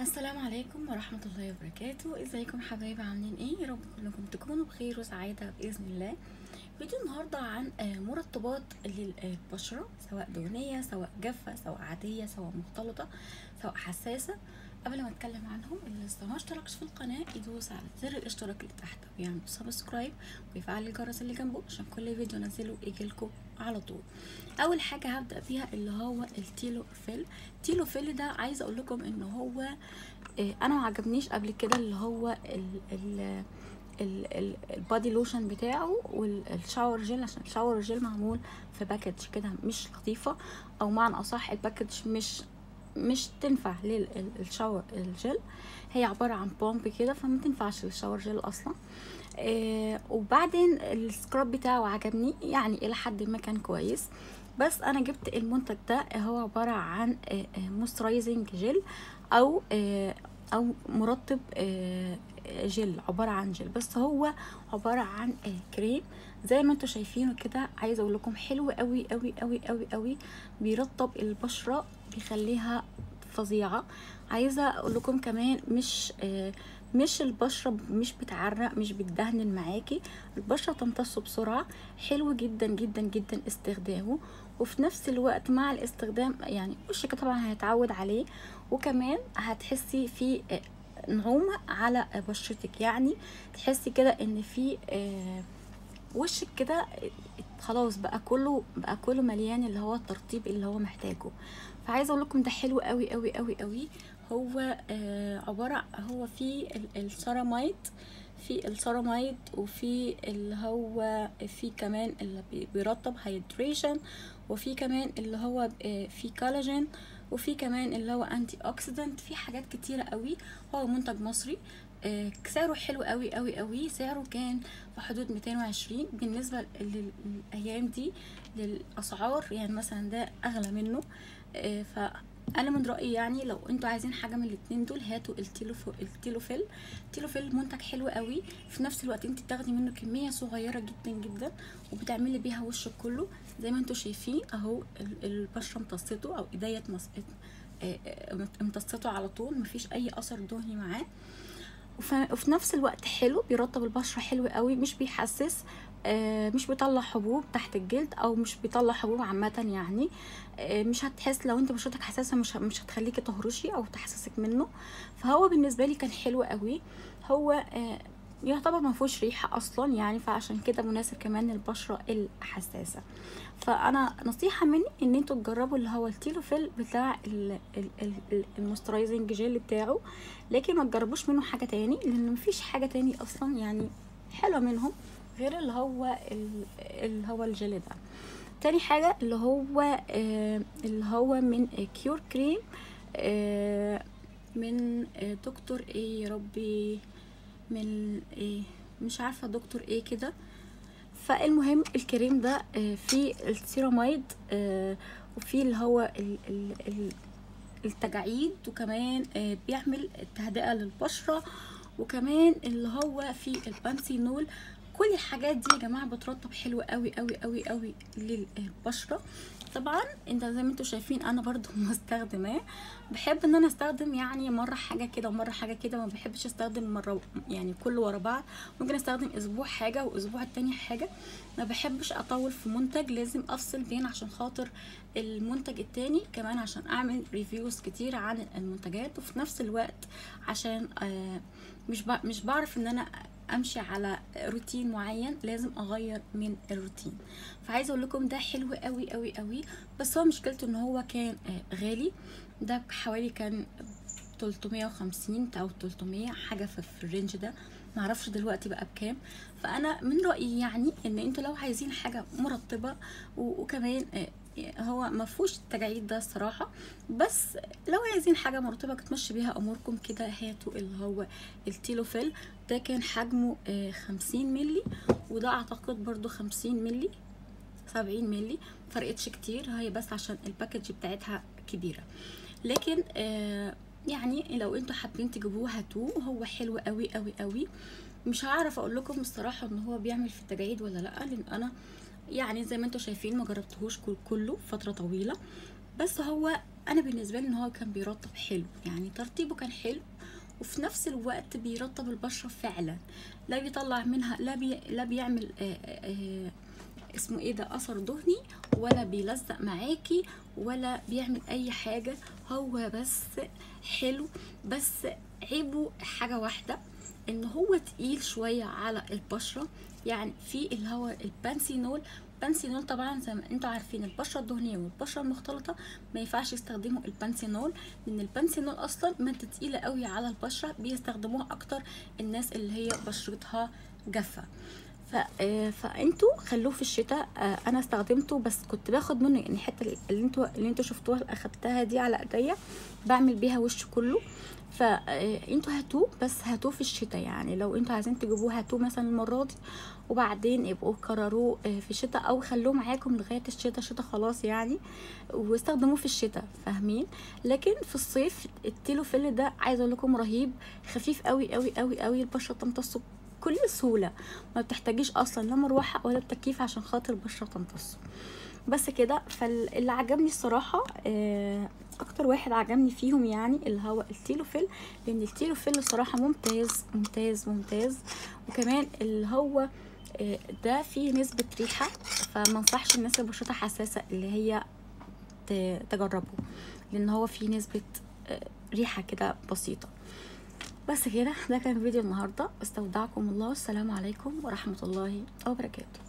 السلام عليكم ورحمة الله وبركاته. ازيكم حبايبي، عاملين ايه؟ يا رب كلكم تكونوا بخير وسعادة بإذن الله. فيديو النهاردة عن مرطبات للبشرة، سواء دهنية سواء جافة سواء عادية سواء مختلطة سواء حساسة. قبل ما اتكلم عنهم، اللي لسه ما اشتركش في القناة يدوس على زر الاشتراك اللي تحت ويعمل subscribe ويفعل الجرس اللي جنبه عشان كل فيديو انزله يجيلكم على طول. اول حاجة هبدا بيها اللي هو التيلوفيل. التيلوفيل ده عايزه اقول لكم ان هو انا ما عجبنيش قبل كده اللي هو ال ال ال ال body lotion بتاعه وال shower gel، عشان ال shower gel معمول في package كده مش لطيفة، او معنى اصح ال package مش تنفع لل shower ال gel، هي عبارة عن pump كده فما تنفعش لل shower gel اصلا. وبعدين ال scrub بتاعه عجبني، يعني الى حد ما كان كويس. بس انا جبت المنتج ده، هو عبارة عن moisturizing gel او مرطب جل، عبارة عن جل بس هو عبارة عن كريم زي ما انتم شايفينه كده. عايزه اقول لكم حلو قوي قوي قوي قوي قوي، بيرطب البشرة بيخليها فظيعة. عايزه اقول لكم كمان مش البشرة مش بتعرق، مش بتدهن معاكي، البشرة تمتصه بسرعة. حلو جدا جدا جدا استخدامه، وفي نفس الوقت مع الاستخدام يعني وشك طبعا هيتعود عليه، وكمان هتحسي في نعومة على بشرتك، يعني تحسي كده ان في وشك كده خلاص بقى كله مليان اللي هو الترطيب اللي هو محتاجه. فعايزه اقول لكم ده حلو قوي قوي قوي قوي. هو عبارة هو في السيراميد، في السيراميد، وفي اللي هو في كمان اللي بيرطب hydration، وفي كمان اللي هو في كولاجين، وفي كمان اللي هو antioxidant. في حاجات كتيرة قوي. هو منتج مصري، سعره حلو قوي قوي قوي. سعره كان في حدود 220 بالنسبة للايام دي للاسعار، يعني مثلا ده اغلى منه. فانا من رايي يعني لو انتوا عايزين حاجة من الاتنين دول هاتوا التيلوفيل. التيلوفيل منتج حلو قوي، في نفس الوقت انت بتاخدي منه كمية صغيرة جدا جدا وبتعملي بيها وشك كله زي ما انتوا شايفين اهو. البشرة امتصته او ايديا امتصته على طول، مفيش اي اثر دهني معاه. وفي نفس الوقت حلو، بيرطب البشرة حلو قوي، مش بيحسس، مش بيطلع حبوب تحت الجلد او مش بيطلع حبوب عامة يعني. مش هتحس لو انت بشرتك حساسة، مش هتخليكي تهرشي او تحسسك منه. فهو بالنسبة لي كان حلو قوي. هو يعتبر ما فيهوش ريحه اصلا يعني، فعشان كده مناسب كمان للبشره الحساسة. فانا نصيحة مني ان انتوا تجربوا اللي هو التيلوفيل بتاع ال moisturizing gel بتاعه، لكن ما تجربوش منه حاجة تاني، لان مفيش حاجة تاني اصلا يعني حلوة منهم غير اللي هو الجل ده. تاني حاجة اللي هو من كيور كريم، من دكتور ايه يا ربي، من ايه مش عارفه دكتور ايه كده. فالمهم الكريم ده فيه السيراميد، وفيه اللي هو التجاعيد، وكمان بيعمل تهدئه للبشره، وكمان اللي هو فيه البانثينول. كل الحاجات دي يا جماعة بترطب حلو قوي قوي قوي قوي للبشره. طبعا انت زي ما انتم شايفين انا برضو مستخدماه. بحب ان انا استخدم يعني مرة حاجة كده ومرة حاجة كده، ما بحبش استخدم مرة يعني كله ورا بعض. ممكن استخدم اسبوع حاجة واسبوع التاني حاجة. ما بحبش اطول في منتج، لازم افصل بين عشان خاطر المنتج التاني كمان، عشان اعمل reviews كتير عن المنتجات، وفي نفس الوقت عشان مش بعرف ان انا امشي على روتين معين، لازم اغير من الروتين. فعايزه اقول لكم ده حلو قوي قوي قوي، بس هو مشكلته ان هو كان غالي. ده حوالي كان 350 او 300 حاجة في ال range ده، معرفش دلوقتي بقى بكام. فانا من رايي يعني ان انتوا لو عايزين حاجة مرطبه وكمان هو ما فيهوش التجاعيد ده الصراحة، بس لو عايزين حاجة مرطبه تمشي بيها اموركم كده هاتوا اللي هو التيلوفيل ده. كان حجمه 50 ملي، وده اعتقد برضو 50 ملي 70 ملي، مفرقتش كتير، هي بس عشان ال package بتاعتها كبيرة. لكن يعني لو انتوا حابين تجيبوه هاتوه، هو حلو قوي قوي قوي. مش هعرف اقول لكم الصراحة ان هو بيعمل في التجاعيد ولا لا، لان انا يعني زي ما انتوا شايفين ما جربتهوش كله فترة طويلة، بس هو انا بالنسبة لي ان هو كان بيرطب حلو، يعني ترطيبه كان حلو وفي نفس الوقت بيرطب البشرة فعلا، لا بيطلع منها لا بيعمل اسمه ايه ده اثر دهني، ولا بيلزق معاكي، ولا بيعمل اي حاجة. هو بس حلو، بس عيبه حاجة واحدة، ان هو تقيل شوية على البشرة. يعني في اللي هو البانثينول، البانثينول طبعا زي ما انتوا عارفين البشرة الدهنية والبشره المختلطة ما ينفعش يستخدموا البانثينول، لان البانثينول اصلا مادة تقيلة قوي على البشرة، بيستخدموها اكتر الناس اللي هي بشرتها جافة. فانتوا خلوه في الشتاء. انا استخدمته بس كنت باخد منه يعني الحتة اللي انتوا شفتوها اللي اخدتها دي على ايديا بعمل بيها وش كله. فانتوا هاتوه، بس هاتوه في الشتاء، يعني لو انتوا عايزين تجيبوه هاتوه مثلا المرة دي وبعدين يبقوا كرروه في الشتاء، او خلوه معاكم لغاية الشتاء، شتاء خلاص يعني، واستخدموه في الشتاء، فاهمين؟ لكن في الصيف التيلوفيل ده عايزه اقول لكم رهيب، خفيف قوي قوي قوي قوي، البشرة تمتصه بكل سهولة، ما بتحتاجيش اصلا لا مروحة ولا تكييف عشان خاطر البشرة تمتصه. بس كده. فاللي عجبني الصراحة اكتر واحد عجبني فيهم يعني اللي هو التيلوفيل، لان التيلوفيل الصراحة ممتاز ممتاز ممتاز. وكمان اللي هو ده فيه نسبه ريحه، فما انصحش الناس اللي بشرتها حساسة اللي هي تجربه، لان هو فيه نسبه ريحه كده بسيطة. بس كده، ده كان فيديو النهارده. استودعكم الله، والسلام عليكم ورحمة الله وبركاته.